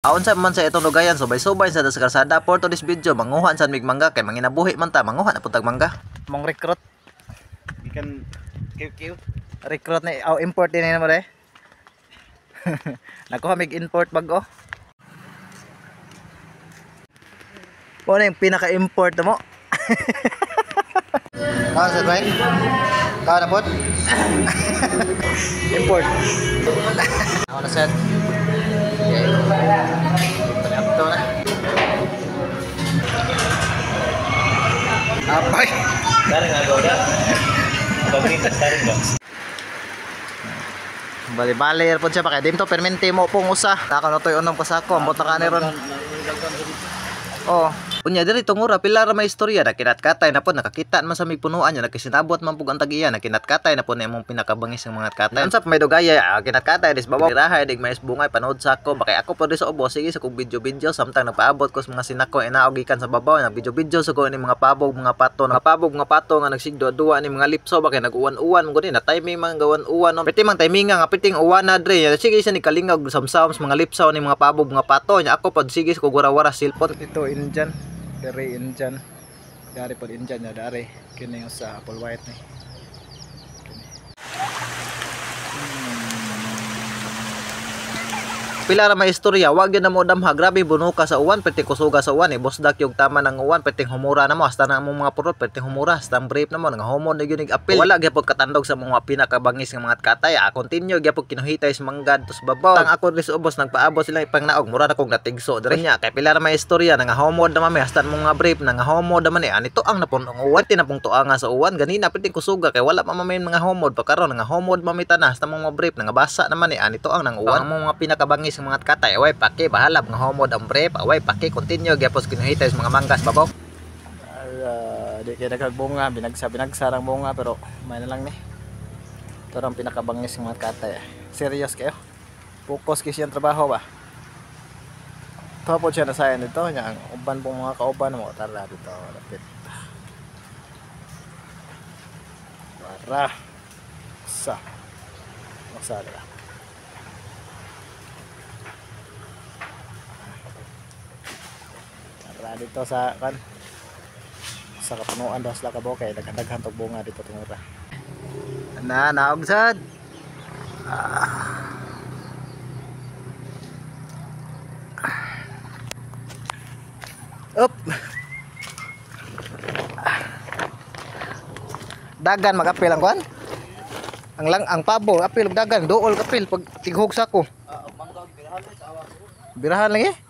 Aon sa man sa itong lugayan, subay-subay sa sa kalsada. For today's video, manguhan sa mig mangga kay manginabuhi man ta, manguha na pud tag mangga. Mong recruit, Gikan QQ. Recruit ni oh, import din mo de. Nakuha mig import bag-o. Mo na yung pinaka-import mo. Kaon sa bay? Kaon na pod? Import. Ako na set. Okay. Ito na. Apay. Dari nga goda. Pagkita ba? Bali-bali po siya pa kay dimto permente mo pong usa. Taka na toy unom kasako, ambot na kani ron. Oh, unya diri tungura pila ra may istorya na kinatkatay na po nakakita man sa may punuan niya, nagkisinabot man pug ang tag-iya, na kinatkatay na po na imong pinakabangis ng mga katay. Unsa pa may dugaya, kinatkatay dis babaw rahay dig mais bungay panood sa ako bakay ako po di sa ubos sige sa kog video-video samtang nagpaabot ko sa mga sinako inaog gikan sa babaw, nag video-video sa ko ni mga pabog mga pato, mga pabog mga pato nga nagsigduwa-duwa ni mga lipso bakay nag-uwan-uwan man gud ni na timing man gawan-uwan no. Piti mang timing nga piting uwan na dre sige siya ni kalingag samsam sa mga lipsaw ni mga pabog mga pato nya ako pod sige sa kog wara-wara cellphone. Ito Indian, dere Indian, dari pod Indian ya dari kini yung sa apple white ni. Kini. Pila ra may istorya, wag gyud na mo damha, grabe bunuka sa uwan, perti kusuga sa uwan, bosdak yung tama ng uwan, perting humura na mo, hasta na among mga purot, perting humura, hasta ang brief na mo, nga humod na gyud apil. Wala gyapon katandog sa mga pinakabangis nga mga katay, continue gyapon kinuhitay sa manggad tos babaw. Tang ako diri sa ubos nagpaabot sila ipangnaog, mura na kog natigso diri. Nya kay pila ra may istorya nga humod na mami, hasta among mga brief na nga humod na man ni, anito ang napun ang uwan, tinapong tuanga sa uwan ganina perting kusuga kay wala pa mamay mga humod pa karon nga humod mami tanas hasta among mga brief nga basa naman ni, anito ang nang uwan. Ang mga pinakabangis ng mga katay, away paki bahalab nga homod ang brief, away paki continue gyapos kinuhitay sa mga manggas babaw. Di kay daghang bunga, binagsa rang bunga pero may na lang ni. Ito ang pinakabangis ng mga katay. Serious kayo. Focus kay siyang trabaho ba. Ito po siya nasayan dito nya ang uban pong mga kauban mo tara dito lapit. Para sa masala. Tara dito sa kan sa kapunuan daw sila kabo kay daghan-daghan tog bunga dito tungura. Na naog sad. Up. Dagan magapil ang kwan. Ang lang ang pabo apil og dagan duol kapil pag tighog sako. Birahan lagi.